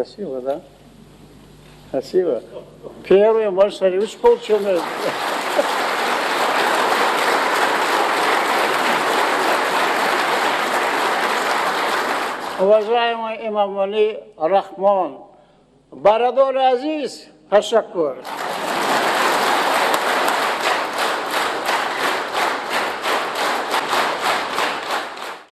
Красиво, да? Красиво. Первый, может, царевич получил. Уважаемый Эмомали Рахмон, бародари азиз, ташаккур.